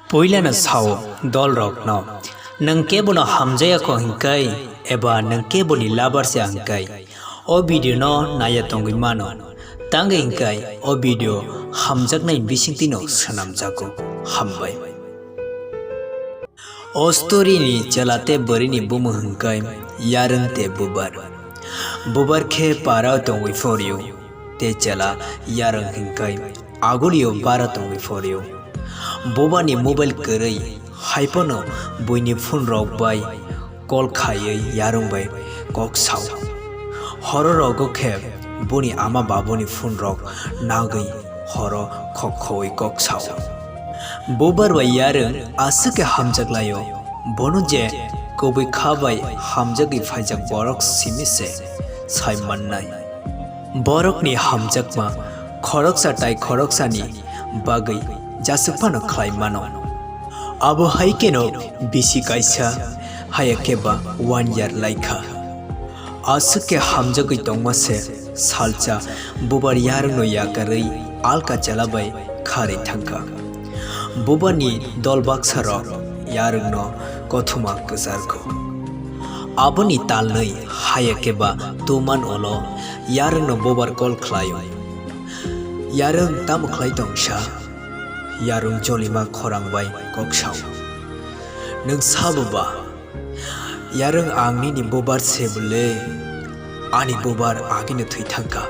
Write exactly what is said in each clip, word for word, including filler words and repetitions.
Puilano sao dolrokno, nwng kebono hamjaya kho hinkai eba nwng keboni lover se hinkai, o video no naiya tongwi mano. Tangwi hinkai o video hamjaknai bisingtwi no swnamjago. Hambai. O story ni chwla tei bwrwi ni bumung hinkai Yarwng tei Bubar. Bubar khe para tongwi phorio, tei chwla Yarwng hinkai agulio bara tongwi phorio. Bubar ni mobile kwrwi, haiphano buini phone rok bai call khaiwi Yarwng bai kok sao. Horo rogo khe buni ama babuni phone rok nagwi horo khok khowi kok sao. Bubar bai Yarwng aswk khe hamjak laio. Bono je kubui kha bai hamjagwi phaijak borok simi se sai mannai. Borokni hamjakma khoroksa tai khoroksani bagwi jaswk phano khlai mano. Abo hai kheno bisi kaisa, haya khe ba one year lai kha. Aswk khe hamjagwi tongma se salsa Bubar Yarwngno yakarwi alka chwla bai kharwi thangkha. Bubarni dol baksa rok Yarwngno kothoma kwchar kho. Aboni talnwi haya khe ba tuman ulo Yarwngno Bubar call khlaio. Yarwng tamo khlai tong sa? Yarwng jolima khorang bai kok sao. Nwng sabo ba? Yarwng ang nini Bubar se bwle, ani Bubar agini thwi thangkha.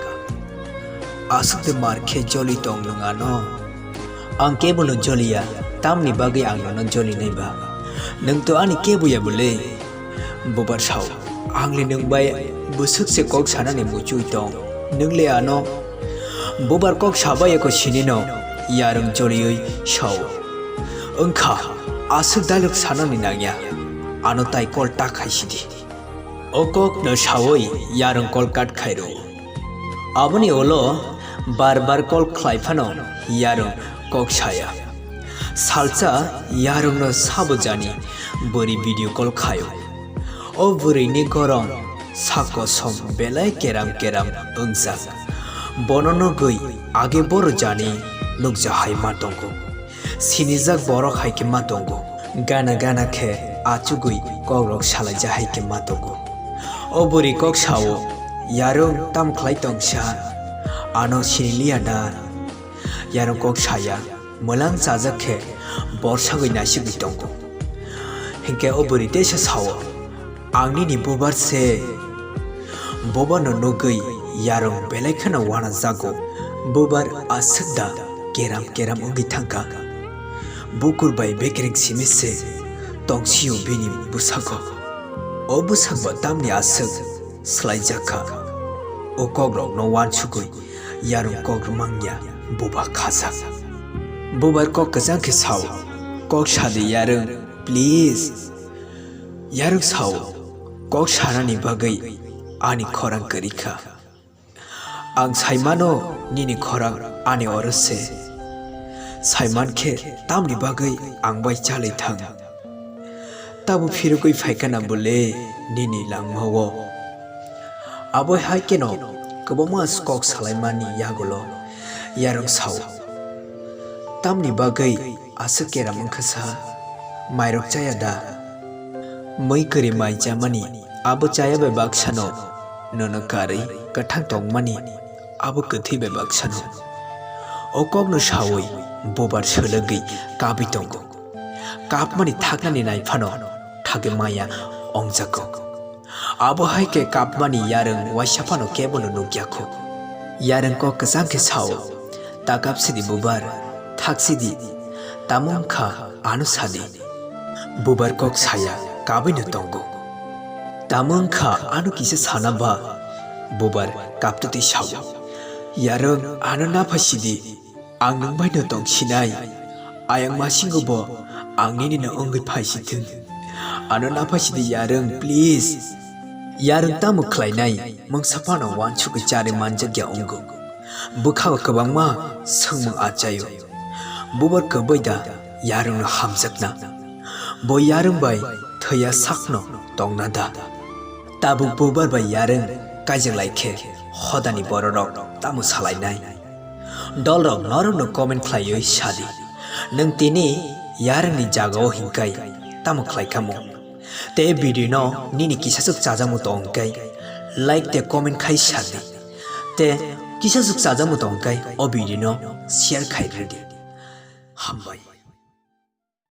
Aswk de mar khe joli tong nwng ano? Ang kebono joliya, tamni bagwi ang nono joli nai ba? Nwng to ani keboya bwle? Bubar sao, ang le nwng bai bwswk se kok sanani muchwi tong, nwng le ano? Bubar kok sabai eko sinino, Yarwng joliwi sao. Wngkha, aswk dialogue sanani nangya, ano tai call ta khai sidi. O kok no sawi Yarwng call cut khai rw. Aboni ulo bar bar call khlai phano Yarwng kok saya. Salsa Yarwng no sabo jani bwrwi video call khaio. O bwrwi ni gorom sak kosom belai keram keram wngjak. Bono nugwi age boro jani nukja hai ma tongo. Sinijak borok hai khe ma tongo. Gana gana khe achugwi kokrok salaijak hai khe ma tongo. O bwrwi kok sao, Yarwng tam khlai tong sa? Ano siniliya da? Yarwng kok saya, mwlang chajak khe borsagwi naisigwi tongo. Hinkhe o bwrwi teisa sao, ang nini Bubar se. Bubar no nugwi Yarwng belai kheno uanajago. Bubar aswk da keram keram wngwi thangkha. Bukur bai bekereng simi se tongsio bini bwsako. O bwsakbo tamni aswk swlaijakha. O kokrokno uansugwi Yarwng kok rwmangya Bubar khajak. Bubar kok kwchang khe sao, kok sadi Yarwng, please. Yarwng sao, kok sanani bagwi ani khorang kwrwi kha. Ang sai mano nini khorang ani oro se. Sai man khe tamni bagwi ang bai chalai thang? Tabo phirogwi phaikha na bole nini langmao? Abo hai kheno kwbangma kok salaimani yagulo Yarwng sao, tamni bagwi aswk keram wngkha sa? Mairok chaya da? Mui kwrwi mai chamani, abo chaya bai baksano nono karwi kwthang tongmani, abo kwthwi bai baksano. O kokno sawi Bubar swlwgwi kabwi tongo. Kapmani thaknani nai phano thagwi maya ongjago. Abo hai khe kapmani Yarwng uaisa phano kebono nukya kho. Yarwng kok kwchang khe sao, ta kap sidi Bubar, thak sidi, tamo wngkha ano sadi. Bubar kok saya kabwino tongo. Tamo wngkha ano kisa sana ba? Bubar kaptwtwi sao. Yarwng ano naphai sidi. Ang nwng bai no tong sinai. Ayang masingo bo ang nini no wngwi phai si thung. Ano naphai sidi Yarwng, please. Yarwng tamo khlainai, mungsa phano uansugwi charwi manjakya wngo. Bwkha o kwbangma swngmung achaio. Bubar kwbwi da Yarwng no hamjakna? Bo Yarwng bai thwiya sakno tongna da? Tabuk Bubar bai Yarwng kaijaklai khe hodani bororok tamo salainai? Dolrok norokno comment khlaiwi sadi, nwng tini Yarwngni jagao hinkai tamo khlai kha mo? Tei video no nini kisaswk chajakmung tong khe like tei comment khai sardi. Tei kisaswk chajakmung tong khe o video no share khai rwdi. Hambai.